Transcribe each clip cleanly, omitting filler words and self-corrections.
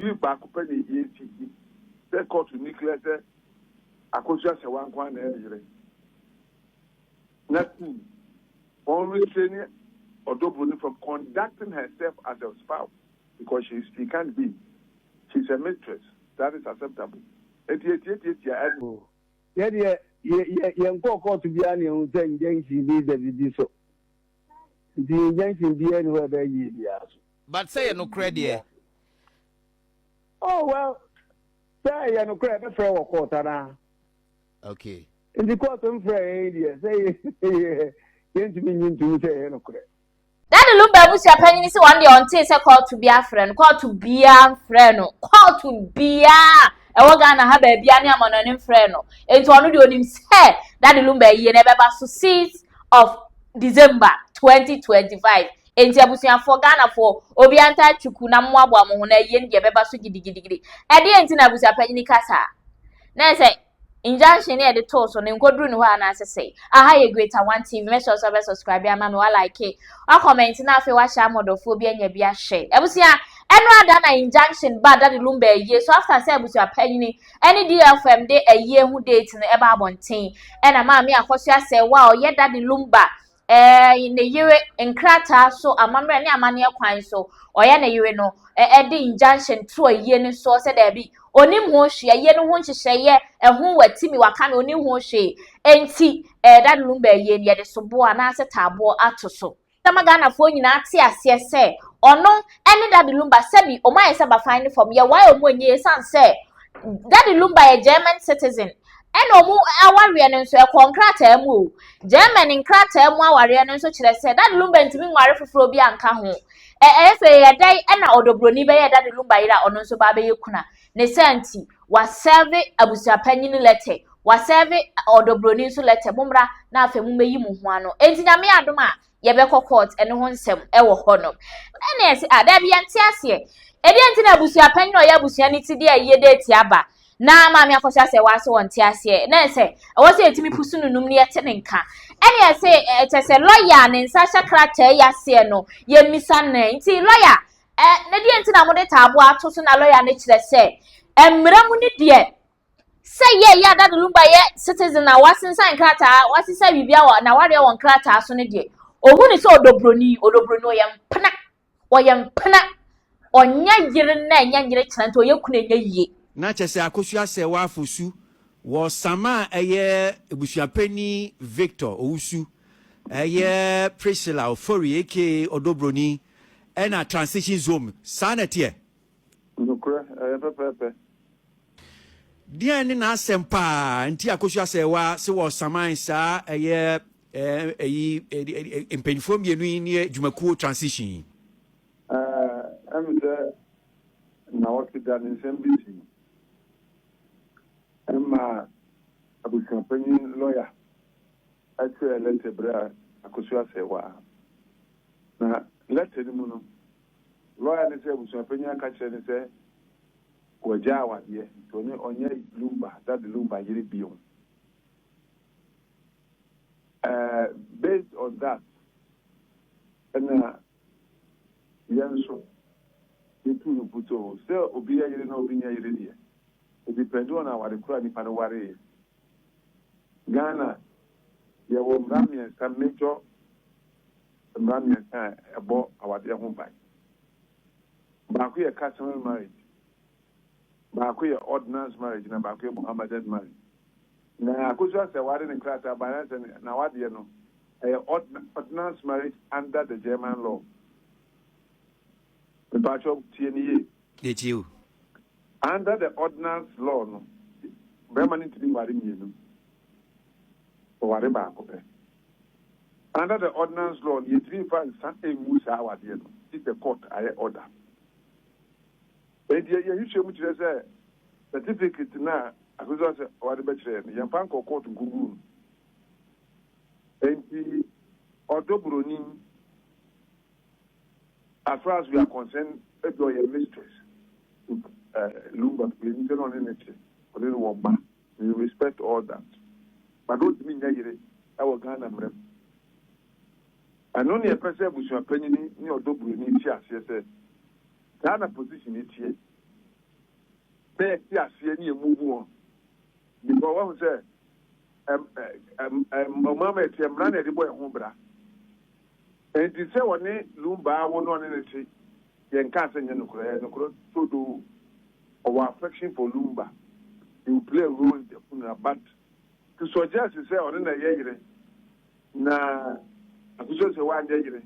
Biribi baako pɛ na yɛsi sɛ court declare sɛ Akosua Serwaa nko ara na ɛyɛ ne yere. Na two, wɔn restrain Ɔdɔ Broni from conducting herself as a spouse because she can't be. She's a mistress. That is acceptable. Enti yɛtiatiatia ɛno. Oh, yɛ deɛ yɛ yɛ yɛnkɔɔ kɔɔto biara na yɛhu sɛ injunction bi da biribi so. Nti injunction biara nni hɔ a ɛbɛyɛ yie biara so. But sɛ yɛ nokorɛ deɛ. Oh well, sɛ ɛyɛ nokorɛ a yɛbɛfrɛ wɔ court anaa? Okay. Nti court mfrɛ yɛn deɛ sɛ yɛ yɛntumi nyi ntom sɛ ɛyɛ nokorɛ. Daddy Lumba abusua panyin se wɔn deɛ ɔntee sɛ kɔɔto bi afrɛ no, kɔɔto biara mfrɛ no, kɔɔto biara ɛwɔ Ghana ha baabiara ne amanɔne mfrɛ no. Enti ɔno deɛ onim sɛ Daddy Lumba ayie no ɛbɛba so 6 of December 2025. Enti abusuafoɔ, Ghanafoɔ, obiara ntaa twuku na mmoaboa mo ho na ayie no deɛ ɛbɛba so gidigidigidi. Ɛdeɛn nti na abusua panyin ka saa? Na ɛsɛ Injunction ne yɛde too so no nkoduru ne hɔ anaasɛ sɛe. Aha yɛ Greater One TV, mɛsrɛ wo sɛ wobɛ subscribe ama me, wa like, wa comment na afei wahyɛ ama ɔdɔfoɔ bi anya bi ahwɛ. Abusua, ɛno ada na injunction ba Daddy Lumba ayie so after sɛ abusua panyini ɛne DFM de ayie ho date no ɛba abɔnten ɛna maame Akosua Serwaa a ɔyɛ Daddy Lumba Ɛɛ, ne yere nkrataa so amammerɛ ne amanneɛ kwan so, ɔyɛ ne yere no de injunction to ayie no soɔ sɛ daabi, ɔnim ho hwee, ayie no ho nhyehyɛeɛ, ɛho watimi, waka no, ɔnim ho hwee. Enti, ɛɛ, Daddy Lumba ayie no, yɛde soboɔ anaasɛ taaboɔ ato so. Ama Ghanafoɔ nyinaa te aseɛ sɛ ɔno ne Daddy Lumba sɛbi wɔn ayɛ sɛ bafan ne fam, yɛwae wɔn anyie ɛsiane sɛ Daddy Lumba yɛ German citizen Ɛna ɔmo awareɛ no nso ɛkɔɔ nkrataa mu o. German nkrataa mu awareɛ no nso kyerɛ sɛ Daddy Lumba ntumi nware foforɔ bi anka ho. Ɛ ɛyɛ sɛ ɛyɛ dɛn ɛna ɔdɔbroni bɛyɛɛ Daddy Lumba yere a ɔno nso ba abɛyɛ kuna. Ne saa nti, wasɛɛve abusuapanyin lɛtɛ, wasɛɛve ɔdɔbroni nso lɛtɛ, mommra na afei mommɛyi mo ho ano. Enti Nyame adom a, yɛbɛkɔ court ɛno ho nsɛm ɛwɔ hɔ nom. Ɛna yɛse ah daabi yɛnte aseɛ. Ɛdeɛ nti na abusua panyin a ɔyɛ abusua no ti de ayie date aba na maame akɔhyɛ asɛ waa sɛ wɔnte aseɛ na ɛsɛ ɛwɔ sɛ yɛtumi pusu no num na yɛte ne nka. Ɛna yɛse ɛkyɛ sɛ lɔya a ne nsa hyɛ krataa yi aseɛ no yɛmmisa no nti lɔya ɛ ne deɛ nti na mode taaboa ato so na lɔya no kyerɛ sɛ mmara mu ne deɛ Sɛ yɛ yɛ a Daddy Lumba yɛ citizen a wasensan nkrataa, wasesa biribi wɔ n'awareɛ wɔ nkrataa so no deɛ, ɔhu ne sɛ ɔdɔ broni, ɔdɔ broni, ɔyɛ mpena, ɔyɛ mpena, ɔnyɛ yere na ɛnyɛ nyere kyena nti ɔyɛ kunu ɛnyɛ yie. Na kyerɛ sɛ Akosua Serwaa Fosu wɔ sama a ɛyɛ abusuapanin Victor Owusu, ɛyɛ Priscilla Ofori aka Ɔdɔ Broni ɛna Transition Zone, saa na ɛteɛ? Nokorɛ, ɛyɛ pɛpɛɛpɛ. Deɛn ne n'asɛm paa nti Akosua Serwaa se wɔ saman saa ɛyɛ ɛyi mpanyinfoɔ mmienu yi ne dwumakuo transition yi? Ɛɛ, ɛm sɛ nnawɔtwe da ne nsɛm bi sii ɛma abusuapanyin lɔya twerɛɛ lɛtɛ brɛɛ Akosua Serwaa. Na lɛtɛ no mu no, Lɔya no sɛ abusuapanyin aka kyerɛ no sɛ wagyaa awadeɛ nti ɔne ɔnyɛ Lumba, Daddy Lumba yere bio. Eh, based on that, ɛna yɛn nso yɛtuu no putoo sɛ obi yɛ yere na obi nyɛ yere deɛ, it depend on aware koro a nipa no wareeɛ. Ghana, yɛwɔ mmara mmiɛnsa major Mmara mmiɛnsa a ɛbɔ awadeɛ ho ban. Baako yɛ customary marriage, baako yɛ ordinance marriage na baako yɛ Mohammedan marriage. Na Akosua sɛ wade ne nkrataa ba na sɛ n'awadeɛ no ɛyɛ ordinance marriage under the German law. Mpakyɛw tie ne yie. Yɛtie o. Under the ordinance law no, barima no ntumi nware mmienu. Ɔware baako pɛ. Under the ordinance law no yɛntumi mfa nsa ngu saa awadeɛ no gye sɛ court ayɛ order. Enti yɛn nhwehwɛmu kyerɛ sɛ certificate no a Akosua sɛ ɔde bɛkyerɛɛ no yɛmfa nkɔɔ court nkɔguu no. Enti ɔdɔ buroni as far as we are concerned ebi ɔyɛ mistress to uh, Lumba yɛnim sɛ na ɔne ne te ɔne no wɔ ba. We respect all that but ontumi nyɛ yere wɔ Ghana mmara mu. Ɛno ne yɛpɛ sɛ abusua panyini ne ɔdɔ buroni te aseɛ sɛ saa na position yi teɛ. Na yɛte aseɛ ne yɛ move on because wahu sɛ ɛm ɛm ɛm ɔman ma yɛte mmara na yɛde bɔ yɛn ho bra. Enti sɛ ɔne Lumba awo na ɔne no te, yɛnkaa sɛ nyɛ nokorɛ, ɛyɛ nokorɛ todoo. Ɔwɔ affection for Lumba, he will play a role in the funeral but to suggest sɛ ɔne na ɛyɛ yere na Akosua sɛ wanyɛ yere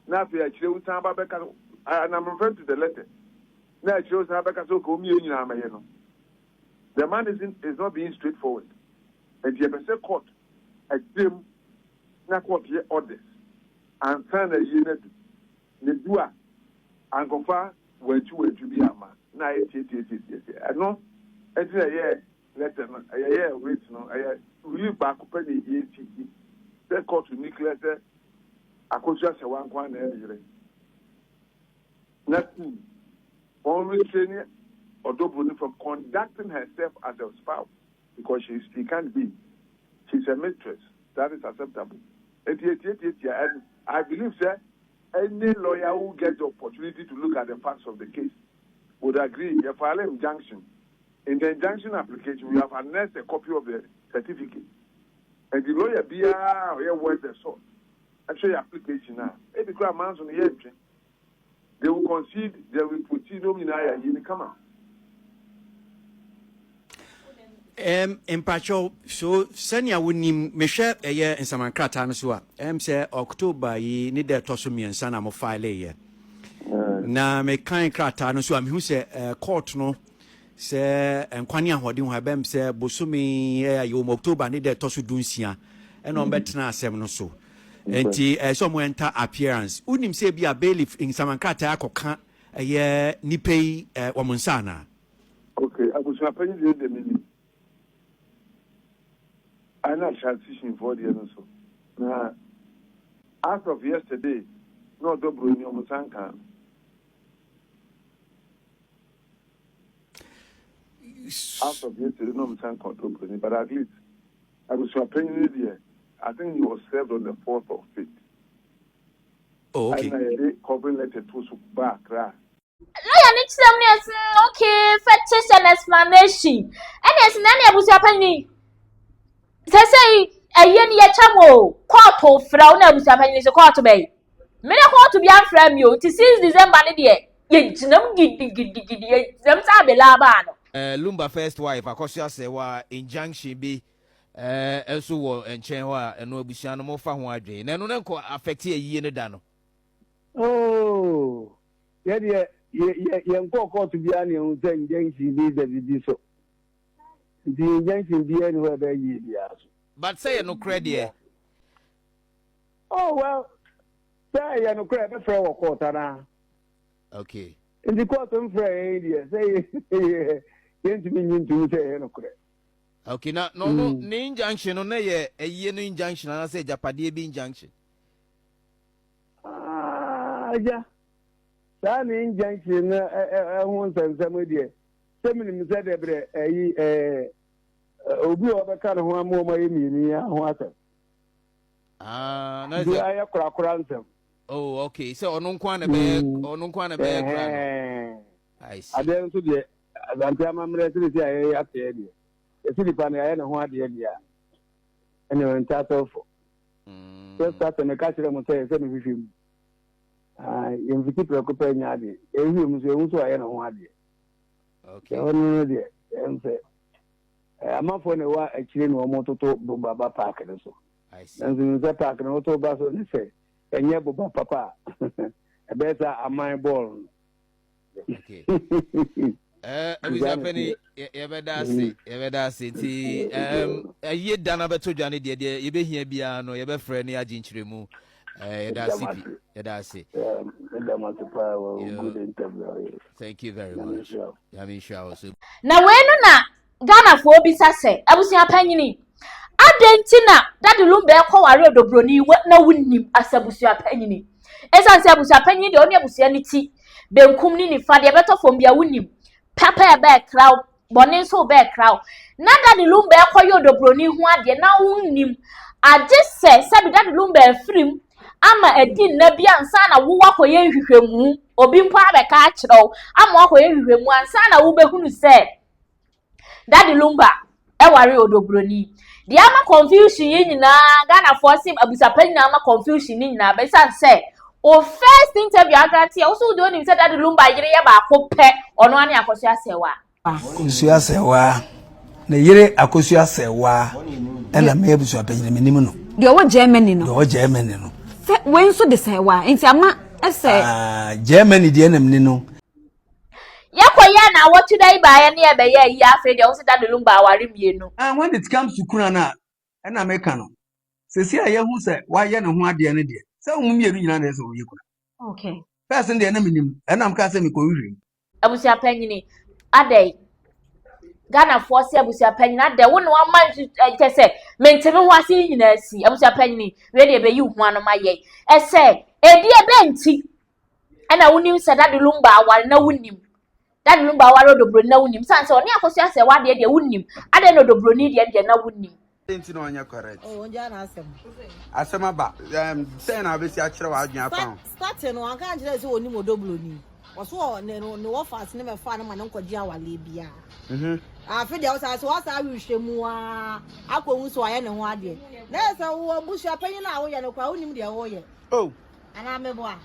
na afei akyire wosan ba bɛka, and I'm referring to the letter, na akyire wosan bɛka sɛ okay wɔn mmienu nyinaa mɛyɛ no. The man isn't, is not being straightforward. Enti yɛpɛ sɛ court akyire mu na court yɛ orders ansa na ayie no adu. Na edu a, ankɔfa wantwi wantwi bi amma na ayɛ tiatiatiatiatia. Ɛno nti na ɛyɛɛ letter no, yɛyɛɛ writ no, ɛyɛ relief baako pɛ na yɛsiki sɛ court nni clear sɛ Akosua Sewaa nko ara na ɛyɛ ne yere. Na two, wɔn restrain Ɔdɔ Broni from conducting herself as a spouse because she, she can't be. She's a mistress. That is acceptable. Enti yɛtiatiatia and I believe sɛ any lawyer who gets the opportunity to look at the facts of the case would agree. Yɛ file injunction. In the injunction application, we have annexed a copy of the certificate. Enti lawyer biara a ɔyɛ worth the salt ɛhwɛ yɛ application a, ebi koraa manso no yɛntwe. They will concede, they will proceed, wɔn nyinaa yɛ ayi no kama. Um, mpakyɛw, so sɛnea wonim, mehwɛ ɛyɛ nsaman krataa no so a, ɛm sɛ October yi ne da ɛtɔ so mmiɛnsa na mo fileeɛ. Na mekan krataa no so a, mehu sɛ uh, court no sɛ nkwa ne ahoɔden hɔ ɛbɛm sɛ bosome ɛyɛ wɔ mu October ne da ɛtɔ so 16 ɛna wɔn bɛtena asɛm no so. Nti ɛsɛ sɛ wɔn enter appearance. Wonim sɛ bi a bailiff nsaman krataa akɔka ɛyɛ nipa yi wɔn nsa anaa? Okay, abusuapanyin deɛ deɛ menim. Ɛna transition foɔ deɛ no so. Na as of yesterday, na Ɔdɔ Broni ɔmo nsa nka no. As of yesterday, na ɔmo nsa nka Ɔdɔ Broni, but at least abusuapanyin deɛ, I think he was served on the fourth or fifth. Ɛna yɛde covering letter to so ba Accra. Lawyer ne kyerɛ mu ne ɛsɛ okay, fetish and explanation. Ɛna ɛsɛ na ɛna abusua panyin. Sɛ sɛ ɛyɛ ni yɛkyɛ mu o, kɔɔto frɛ wo na abusua panyin sɛ kɔɔto bɛyi. Mene kɔɔto bi amfrɛ mi o, ti 6 December ne deɛ yɛgyina mu gidigidigidi, yɛgyina mu sɛ abela abaa no. Lumba first wife Akosua Serwaa injunction bi nso wɔ nkyɛn hɔ a ɛno abusua no mofa ho adwene na ɛno no nkɔ affect ayie no da no. Oh, yɛdeɛ yɛ yɛnkɔɔ kɔɔto biara na yɛhu sɛ injunction bi da biribi so. Nti injunction biara ni hɔ a ɛbɛyɛ yie biara so. But sɛ yɛ nokorɛ deɛ. Oh well, sɛ ɛyɛ nokorɛ ɛbɛfrɛ wɔ court anaa? Okay. Nti court mfrɛ yɛn deɛ sɛ yɛ yɛntumi nyi ntom sɛ ɛyɛ nokorɛ. Okay, na na ɔno ne injunction no na yɛ ɛyie no injunction anaasɛ agyapadeɛ bi injunction? Ah, agya, saa ne injunction no ɛho nsɛnsɛm deɛ, sɛ menim sɛ dɛ berɛ ɛyi ɛɛ obi a ɔbɛka ne ho ama wɔn ayɛ mmienu yi ho asɛm. Ah, na sɛ ayɛ korakora nsɛm. Oh, okay. Sɛ ɔno nko ara na ɛbɛyɛ ɔno nko ara na ɛbɛyɛ kora no. I see. Adeɛ nso deɛ Asante amammerɛ sɛdeɛ a yɛyɛ aseɛ deɛ yɛsi nipa no yɛayɛ ne ho adeɛ deɛ a ɛne ɔnta asɔfo. Sɛ sɛ meka kyerɛ mo sɛ sɛ mehwehwɛ mu. Yɛmfiti prɛko pɛ nyɛ adeɛ. Yɛhwehwɛ mu so yɛhu sɛ ɔyɛ ne ho adeɛ. Okay. Ɛhɔ no no deɛ ɛm sɛ amanfoɔ na ɛwɔ akyire na wɔn toto boba ba park no so. Nanso nim sɛ park no woto ba so ne sɛ ɛnyɛ boba papa a ɛbɛyɛ sɛ aman bɔɔl no. Okay. Abusuapɛni yɛbɛda ase yɛbɛda ase nti ɛyie da no abɛto dwa no deɛ deɛ yɛbɛhia biara no yɛbɛfrɛ ne agye nkyerɛmu. Yɛda ase pi yɛda ase. Thank you very much. Nyame nhyira wo so. Na wei no na Ghanafoɔ bisa sɛ, abusua panyini, adɛn nti na Daddy Lumba ɛkɔware ɔdɔbroni na wonnim as abusua panyini? Ɛsiane sɛ abusua panyini deɛ ɔne abusua no ti, benkum ne nifa deɛ ɛbɛtɔ fam bia wonnim, papa ɛbɛɛkra wo, bɔne nso bɛɛkra wo. Na Daddy Lumba ɛkɔyɛ ɔdɔbroni ho adeɛ na wonnim, agye sɛ sɛbi Daddy Lumba afirim ama adi nna bi ansa na wo wakɔyɛ nhwehwɛmu, obi mpo abɛka akyerɛ wo ama wakɔyɛ nhwehwɛmu ansa na wobɛhunu sɛ. Daddy Lumba ɛware Odobroni. Deɛ ama confusion yi nyinaa, Ghanafoɔ se abusuapa nyinaa ama confusion ne nyinaa bɛsan sɛ o first interview agrante a woso deɛ onim sɛ Daddy Lumba yere yɛ baako pɛ, ɔno ane Akosua Serwaa. Akosua Serwaa, ne yere Akosua Serwaa ɛna me abusuapanyin menim no. Deɛ ɔwɔ Germany no. Deɛ ɔwɔ Germany no. Sɛ wei nso de Serwaa nti ama ɛsɛ. Ah, Germany deɛ na mene no. Yɛkɔ yɛ na awɔtwe da yi baayɛ ne yɛbɛyɛ yi afei deɛ wosi Daddy Lumba aware mmienu. Ah, when it comes to kuna na ɛna meka no sɛsi a yɛhu sɛ wayɛ ne ho adeɛ no deɛ sɛ wɔn mmienu nyinaa na ɛsɛ wɔyɛ kuna. Okay. First deɛ na menim ɛnam kaa sɛ mekɔhwehwɛ mu. Abusuapanyini adɛn Ghanafoɔ sɛ abusuapanyini adɛn wo na wama nsu kyɛ sɛ mente me ho ase yi nyinaa si abusuapanyini wei deɛ ɛbɛyi wo ho ano ma yɛ ɛsɛ edi ɛbɛ nti ɛna wonim sɛ Daddy Lumba aware na wonim Daddy Lumba aware Odobroni na wonim san sɛ ɔne Akosua sɛ wadeɛ deɛ wonim adɛn na Odobroni deɛ deɛ na wonim. Nti na ɔnyɛ correct. Oh, ɔngya n'asɛm. Asɛm aba. Um, sɛn na abɛsi akyerɛ w'adwene afa ho? Starting no, anka ankyerɛ sɛ ɔnim Odobroni. Ɔso wɔ ne ne wɔfa ase ne mɛfa no ma ne nkɔgye awaleɛ biara. Afe deɛ ɔsa so ɔsa ahwehwɛ mu aa akɔhu so ayɛ ne ho adeɛ. Na yɛ sɛ wɔ abusua panyin a woyɛ no koraa wonim deɛ woyɛ. Oh. Anaa meboa.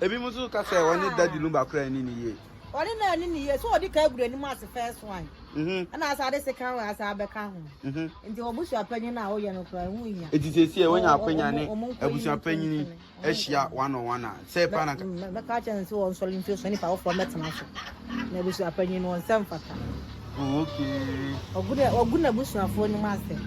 Ebi mo nso ka sɛ ɔne Daddy Lumba koraa ani ne yie. Ɔne no ani ne yie so ɔde ka agu n'anim ase first one. Ɛna asa ade second one asa abɛka ho. Nti abusua panyin a woyɛ no koraa ɛho hia. Eti sɛsi ɛ wonya akwanya ne abusua panyin ahyia one on one a sɛ pa na. Mɛka kyerɛ no sɛ wɔnsɔre mfiri so nipa foforɔ mɛtena so. Na abusua panyin no wɔn nsa mfata. Oh, okay. Ɔgu na ɔgu n'abusuafoɔ anim ase.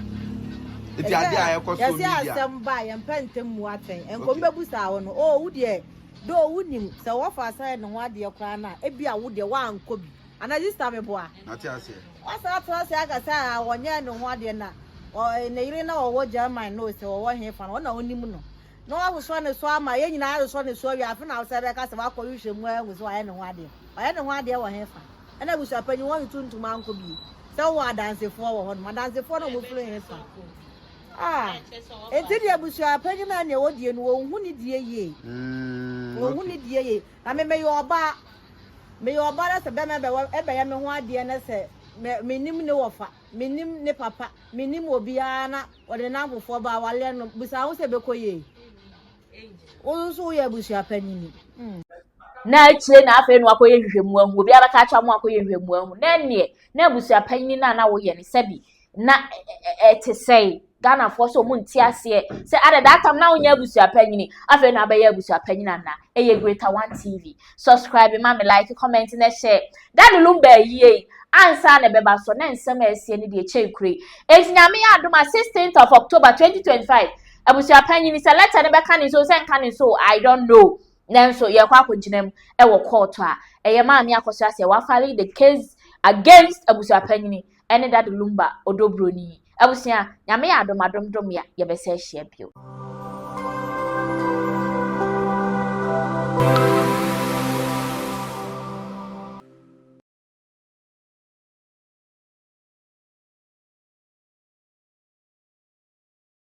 Eti ade a ɛkɔ so Yɛsi media. asɛm ba a yɛmpɛ ntɛm mu atɛn. Nka Okay. obi bɛbusa wo no, oh wo deɛ, do wonim sɛ wɔfa asa yɛ ne ho adeɛ koraa no a, ebi a wo deɛ woankɔ bi. Anaa sister meboa. Nate aseɛ. Wasan atena ase aka sɛ a wɔnyɛɛ ne ho adeɛ na ɔ ne yere na ɔwɔ German no sɛ ɔwɔ hefa no, ɔno na onim no. Na wasosɔ ne so ama yɛn nyinaa asosɔ ne so awie afe na wosɛ bɛka sɛ wakɔ hwehwɛ mu ahu sɛ wayɛ ne ho adeɛ. Wayɛ ne ho adeɛ wɔ hefa? Ɛna abusuapanyin wɔn tuntum ankɔ bie. Sɛ wowɔ adansefoɔ wɔ hɔnom, adansefoɔ na wɔfiri hefa? Ah, enti deɛ abusuapanyin a nea wɔdie no wɔnhu ne die yie. Wɔnhu ne die yie. Na me meyɛ ɔbaa. Meyɛ ɔbaa na sɛ bɛrima bɛwɔ ɛbɛyɛ me ho adeɛ na sɛ me menim ne wɔfa, menim ne papa, menim obiara na ɔde ne namfofoɔ ba awaleɛ no, bisa ho sɛ ɛbɛkɔ yie. Wo nso woyɛ abusuapanyin. Mm. Na akyire na afei no akɔyɛ nhwehwɛmu ahu obi abɛka akyerɛ mo akɔyɛ nhwehwɛmu ahu na ɛneɛ na abusua panyin no a na woyɛ no sɛbi na ɛte sɛe Ghanafoɔ sɛ ɔmo nte aseɛ sɛ ada that time na wonyɛ abusua panyin afei na abɛyɛ abusua panyin ana. Ɛyɛ Greater One TV, subscribe ma me, like, comment na share. Daddy Lumba yie ansa na ɛbɛba so na nsɛm a ɛsiɛ ne deɛ kyɛn kure. Enti Nyame yɛ adom a, 16th of October 2025, abusua panyin sɛ letter no bɛka ne nso sɛ nka ne nso, I don't know, nanso yɛkɔ akɔgyina mu ɛwɔ court a ɛyɛ Maame Akɔso asɛ wafile the case against abusua panyin ɛne Daddy Lumba Odobroni. Abusua, Nyame yɛ adom adom dom ya yɛbɛsɛ ahyia bio.